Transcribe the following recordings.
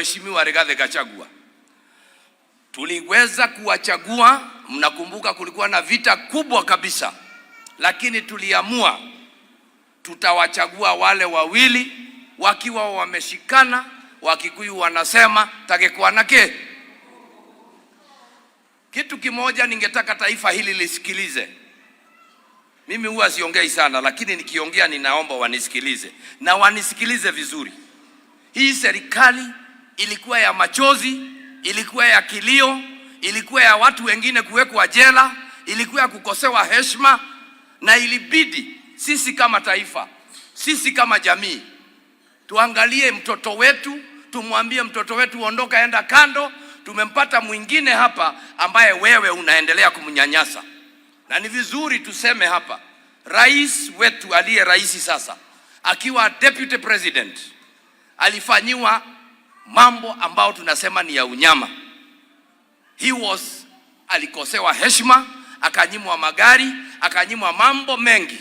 Mheshimiwa Rigathi Gachagua. Tuliweza kuwachagua, mnakumbuka kulikuwa na vita kubwa kabisa, lakini tuliamua tutawachagua wale wawili wakiwa wameshikana. Wakikuyu wanasema tagekwanake. Kitu kimoja ningetaka taifa hili lisikilize. Mimi huwa siongei sana, lakini nikiongea ninaomba wanisikilize na wanisikilize vizuri. Hii serikali ilikuwa ya machozi, ilikuwa ya kilio, ilikuwa ya watu wengine kuwekwa jela, ilikuwa ya kukosewa heshima, na ilibidi sisi kama taifa, sisi kama jamii tuangalie mtoto wetu, tumwambie mtoto wetu ondoka, enda kando. Tumempata mwingine hapa ambaye wewe unaendelea kumnyanyasa, na ni vizuri tuseme hapa, rais wetu aliye rais sasa akiwa deputy president alifanyiwa mambo ambayo tunasema ni ya unyama. He was alikosewa heshima, akanyimwa magari, akanyimwa mambo mengi,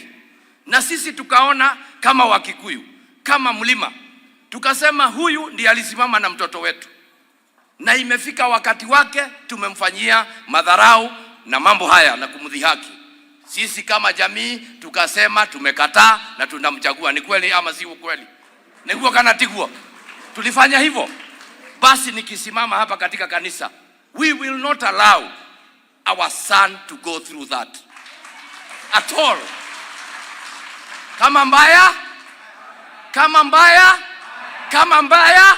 na sisi tukaona kama Wakikuyu, kama mlima, tukasema huyu ndiye alisimama na mtoto wetu, na imefika wakati wake, tumemfanyia madharau na mambo haya na kumdhihaki. Sisi kama jamii tukasema tumekataa na tunamchagua. Ni kweli ama si ukweli? Niguo kana tiguo? Tulifanya hivyo. Basi nikisimama hapa katika kanisa, we will not allow our son to go through that at all. Kama mbaya, kama mbaya, kama mbaya,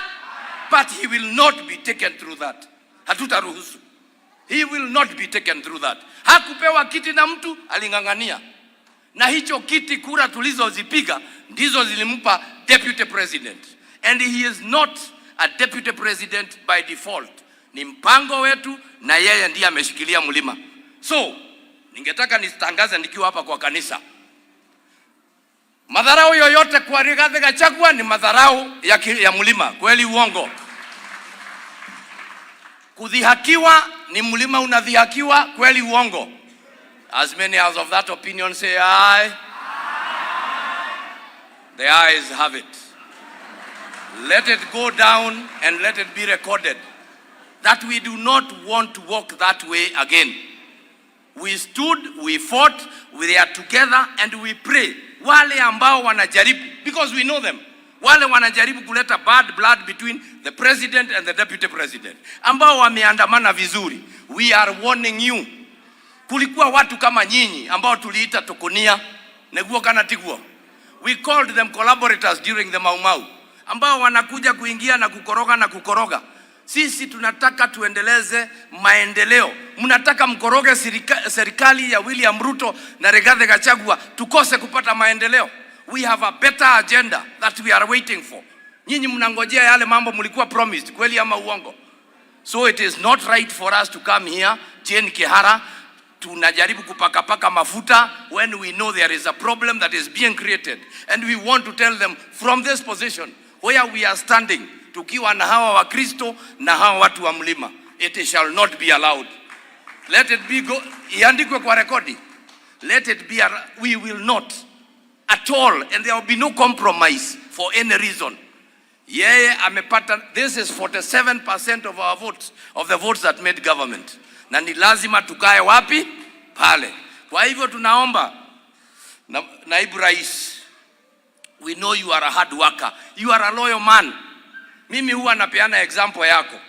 but he will not be taken through that. Hatutaruhusu. He will not be taken through that. Hakupewa kiti na mtu, aling'ang'ania na hicho kiti. Kura tulizozipiga ndizo zilimpa deputy president, and he is not a deputy president by default. Ni mpango wetu, na yeye ndiye ameshikilia mlima. So ningetaka nitangaze nikiwa hapa kwa kanisa, madharau yoyote kwa Rigathi Gachagua ni madharau ya mlima. Kweli uongo? Kudhihakiwa ni mlima unadhihakiwa, kweli uongo? As many as of that opinion say aye. The ayes have it. Let it go down and let it be recorded that we do not want to walk that way again. We stood, we fought, we are together and we pray. Wale ambao wanajaribu, because we know them, wale wanajaribu kuleta bad blood between the president and the deputy president, ambao wameandamana vizuri, we are warning you. Kulikuwa watu kama nyinyi ambao tuliita tokonia neguo kana tiguo. We called them collaborators during the Mau Mau, ambao wanakuja kuingia na kukoroga na kukoroga. Sisi tunataka tuendeleze maendeleo. Mnataka mkoroge serikali ya William Ruto na Rigathi Gachagua tukose kupata maendeleo. We have a better agenda that we are waiting for. Nyinyi mnangojea yale mambo mlikuwa promised, kweli ama uongo? So it is not right for us to come here, Jane Kihara, tunajaribu kupakapaka mafuta when we know there is a problem that is being created, and we want to tell them from this position where we are standing, tukiwa na hawa Wakristo na hawa watu wa mlima, it shall not be allowed. Let it be go, iandikwe kwa rekodi. Let it be, we will not at all, and there will be no compromise for any reason. Yeye amepata, this is 47% of our votes, of the votes that made government, na ni lazima tukae wapi pale. Kwa hivyo tunaomba naibu rais, we know you are a hard worker, you are a loyal man. Mimi huwa napeana example yako.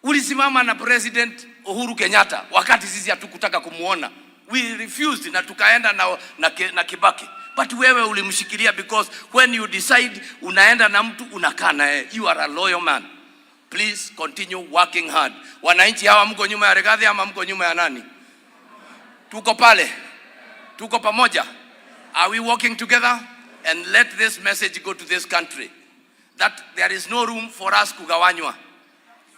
Ulisimama na President Uhuru Kenyatta wakati sisi hatukutaka kumuona. We refused na tukaenda na Kibaki. But wewe ulimshikilia because when you decide unaenda na mtu, unakaa naye. You are a loyal man. Please continue working hard. Wananchi hawa, mko nyuma ya Rigathi ama mko nyuma ya nani? Tuko pale. Tuko pamoja. Are we working together? And let this message go to this country that there is no room for us kugawanywa.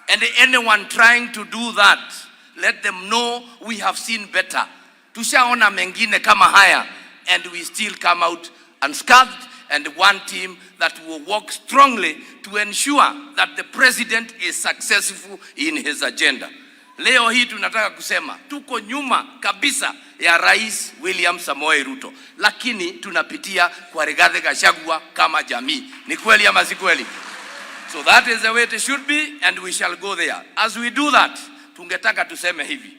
And anyone trying to do that, let them know we have seen better. Tushaona mengine kama haya and we still come out unscathed and one team that will work strongly to ensure that the president is successful in his agenda. Leo hii tunataka kusema tuko nyuma kabisa ya Rais William Samoei Ruto, lakini tunapitia kwa Rigathi Gachagua kama jamii. Ni kweli ama si kweli? So that is the way it should be and we shall go there. As we do that, tungetaka tuseme hivi.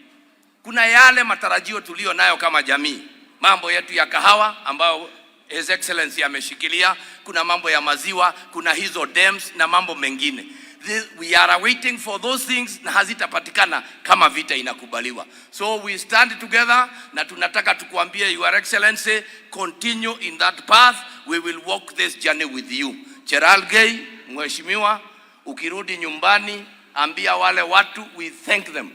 Kuna yale matarajio tulio nayo kama jamii, mambo yetu ya kahawa ambayo His Excellency ameshikilia, kuna mambo ya maziwa, kuna hizo dams na mambo mengine. We are waiting for those things na hazitapatikana kama vita inakubaliwa. So we stand together na tunataka tukuambie, Your Excellency, continue in that path. We will walk this journey with you. Cherargei, Mheshimiwa, ukirudi nyumbani ambia wale watu we thank them.